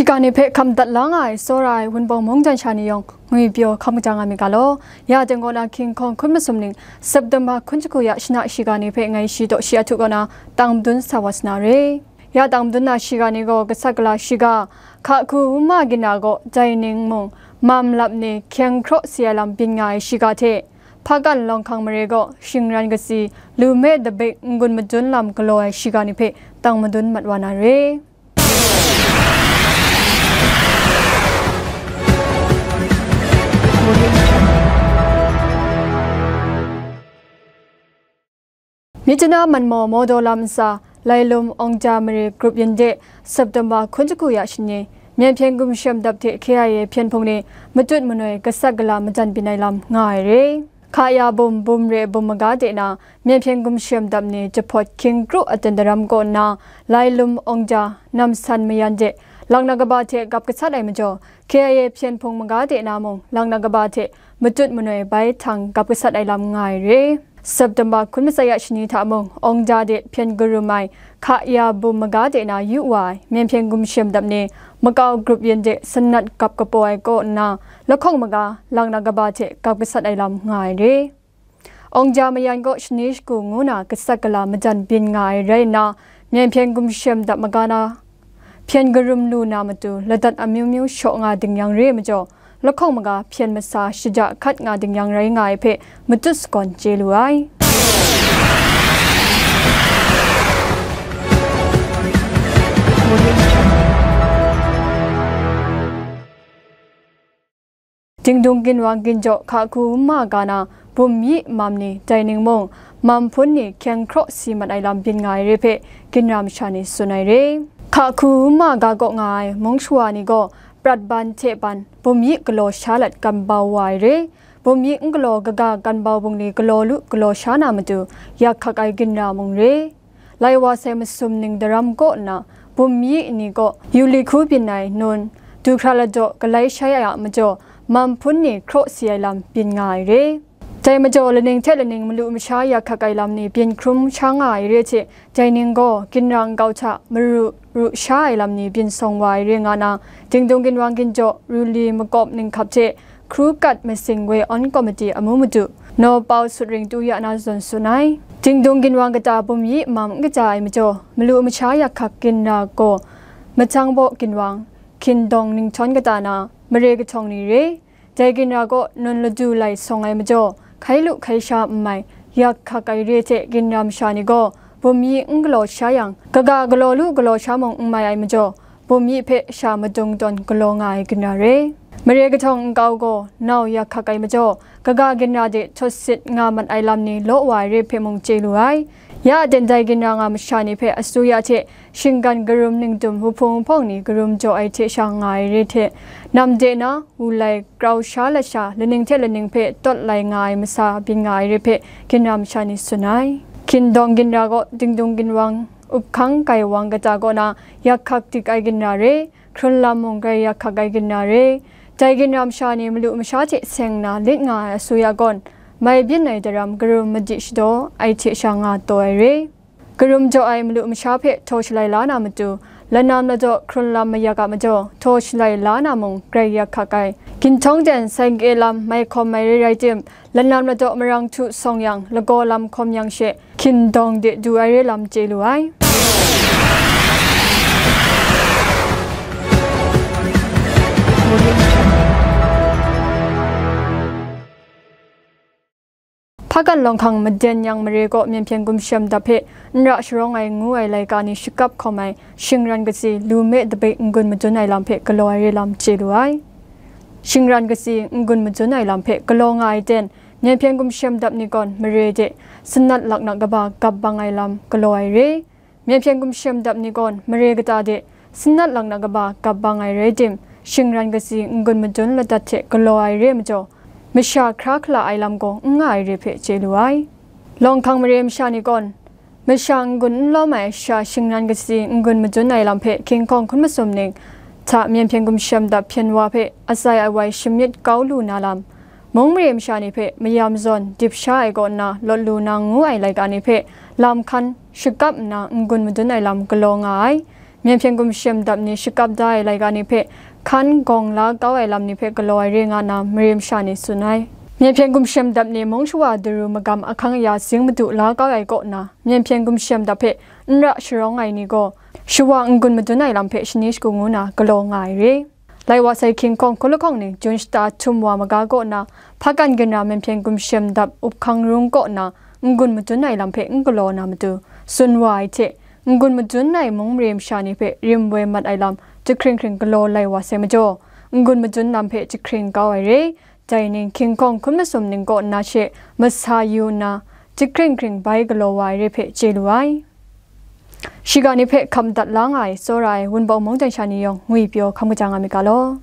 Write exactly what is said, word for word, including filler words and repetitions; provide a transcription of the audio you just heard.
Ga ni hpe hkam dat la nga ai, tsawra ai Wunpawng mung jan sha ni yawng ngwi pyaw hkam kaja nga myit ga law. Ya teng kaw na King Kong hkun masum ning, September hkun shagu ya shana shiga ni hpe ngai shi daw shi a htu kaw na tang madun sa wa sa na re. Ya tang madun na shiga ni gaw gasat gala shiga, hka hku wunma ginra gaw dai ning mung, mam lap ni hkyeng hkraw si ai lam byin nga ai shiga hte, Hpakan Lawng Hkang mare gaw shingran kasi, lu me dabik n-gun madun lam galaw ai shiga ni hpe tang madun mat wa na re. Myitkyina Manmaw Mawdaw lam ntsa, Lailum Awngja mare grup yin de, September hkun shagu ya shani, Myen Hpyen Gumshem Dap hte K I A hpyen hpung ni matut manoi gasat gala majan byin ai lam nga ai re. Hkaya bum, bum re bum maga de na, Myen Hpyen Gumshem Dap ni jahpawt hkying kru aten daram kaw nna, Lailum Awngja, Namsan Mayan de, laknak kaba hte gap gasat ai majaw, K I A hpyen hpung maga de na mung, laknak kaba hte matut manoi bai htang gap gasat ai lam nga ai re. September hkun matsa ya shani hta mung, Awngja de hpyen karum ai, hka ya bum maga de na yu wa ai, Myen Hpyen Gumshem Dap ni, makau grup yin de sanat gap kapaw ai kaw nna, lahkawng maga, laknak kaba hte gap gasat ai lam nga ai re. Awngja Mayan gaw shani shagu ngu na gasat gala majan byin nga ai rai nna, Myen Hpyen Gumshem Dap maga na hpyen karum lu na matu ladat amyu myu shaw nga ding yang re ai majaw, lahkawng maga hpyen masa shaja hkat nga ding yang rai nga ai hpe matut sagawn chye lu ai. Dingdung ginwang ginjaw hka hku wunma ga na bum yi mam ni dai ning mung, mam hpun ni hkyeng hkraw si mat ai lam byin nga ai re hpe ginra masha ni tsun ai re. Hka hku wunma ga kaw nga ai mung shawa ni gaw prat ban hte ban bum yi galaw sha lat gan bau wa ai re. Bum yi n galaw kaga gan bau bungli galaw lu galaw sha na matu yak hkak ai ginra mung re. Lai wa sai masum ning daram kaw nna, bum yi ni gaw yu li hku byin ai nun, du hkra ladaw galai shai ai a majaw, mam hpun ni hkraw si ai lam byin nga ai re. Dai majaw laning hte laning malu masha yak hkak ai lam ni byin hkrum sha nga ai re hte, dai ning gaw ginra nkau hta maru ru sha ai lam ni byin sawng wa ai re nga na, dingdung ginwang ginjaw, ru li makawp ninghkap hte, Hkru kat masing woi awn komiti amu madu, Naw Pau Sut Ring Tu Ya na zawn tsun ai. Dingdung ginwang kata bum yi mam n kaja ai majaw, malu masha yak hkak ginra gaw, Majang Baw ginwang, Hkin Dawng Ninghtawng kata na, mare kahtawng ni re. Dai ginra gaw nun ladu lai sawng ai majaw, hkai lu hkai sha n mai, yak hkak ai re hte ginra masha ni gaw, bum yi n galaw sha yang, kaga galaw lu galaw sha mung n mai ai majaw, bum yi hpe sha madung tawn galaw nga ai ginra re. Mare kahtawng nkau gaw nau yak hkak ai majaw, kaga ginra de htawt sit nga mat ai lam ni law wa ai re hpe mung chye lu ai. Ya aten dai ginra nga masha ni hpe asuya hte shinggan karum ningdum wuhpung wuhpawng ni karum jaw ai hte sha nga ai re hte, nam de na, wulai, grau sha lat sha, laning hte laning hpe tawt lai nga ai masa byin nga ai re hpe ginra masha ni tsun ai. Hkin Dawng ginra gaw dingdung ginwang, up hkang gaiwang kata kaw na yak hkak dik ai ginra re, hkrun lam mung grai yak hkak ai ginra re. Dai ginra masha ni malu masha hte seng nna lit nga ai asuya gawn, mai byin ai daram karum madi shadaw ai hte sha nga taw ai re. Karum jaw ai malu masha hpe htaw shalai la na matu, lanam ladaw hkrun lam mayak a majaw, htaw shalai la na mung grai yak hkak ai. Ginhtawng jan sai n-, e lam mai hkawm mai re rai tim, lanam ladaw marang htu sawng yang, lagaw lam hkawm yang she, Hkin Dawng de du ai re lam chye lu ai. Hpakan Lawng Hkang Maden Yang mare gaw Myen Hpyen Gumshem Dap hpe n ra sharawng ai ngu ai laika ni shakap hkawm ai shingran kasi, lu me dabik n-gun madun ai lam hpe galaw ai re lam chye lu ai. Shingran kasi n-gun madun ai lam hpe galaw nga ai ten, Myen Hpyen Gumshem Dap ni gawn mare de sanat laknak kaba gap bang ai lam galaw ai re. Myen Hpyen Gumshem Dap ni gawn mare kata de sanat laknak kaba gap bang ai rai tim, shingran kasi n-gun madun ladat hte galaw ai re ai majaw, masha hkra hkala ai lam gaw n nga ai re hpe chye lu ai. Lawng Hkang mare masha ni gawn, masha n-gun n lawm ai sha shingran kasi n-gun madun ai lam hpe King Kong hkun masum ning hta Myen Hpyen Gumshem Dap hpyen wa hpe atsai awai shamyit kau lu na lam, mung mare masha ni hpe mayam zawn dip sha ai kaw nna lawt lu na ngu ai laika ni hpe lam hkan shakap nna n-gun madun ai lam galaw nga ai. Myen hpyen gumshem dap ni shakap da ai laika ni hpe hkan gawng la kau ai lam ni hpe galaw ai re nga na mare masha ni tsun ai. Myen hpyen gumshem dap ni mung shawa daru magam ahkang aya zing madu la kau ai kaw na, myen hpyen gumshem dap hpe n ra sharawng ai ni gaw, shawa n-gun madun ai lam hpe shani shagu ngu na galaw nga ai re. Lai wa sai hkying hkawng hkun lahkawng ning Jun shata htum wa maga kaw na, hpakan ginra myen hpyen gumshem dap up hkang rung kaw na, n-gun madun ai lam hpe n galaw na matu, tsun wa ai hte, n-gun madun ai mung mare masha ni hpe rim woi mat ai lam, jahkring hkring galaw lai wa sai majaw, n-gun madun lam hpe jahkring kau ai re. Dai ning hkying hkawng hkun masum ning kaw nna she masa yu nna, jahkring hkring bai galaw wa ai re hpe chye lu ai. Shiga ni hpe hkap dat la nga ai, tsawra ai, wunpawng mungdan sha ni yawng ngwi pyaw hkam kaja nga myit ga law.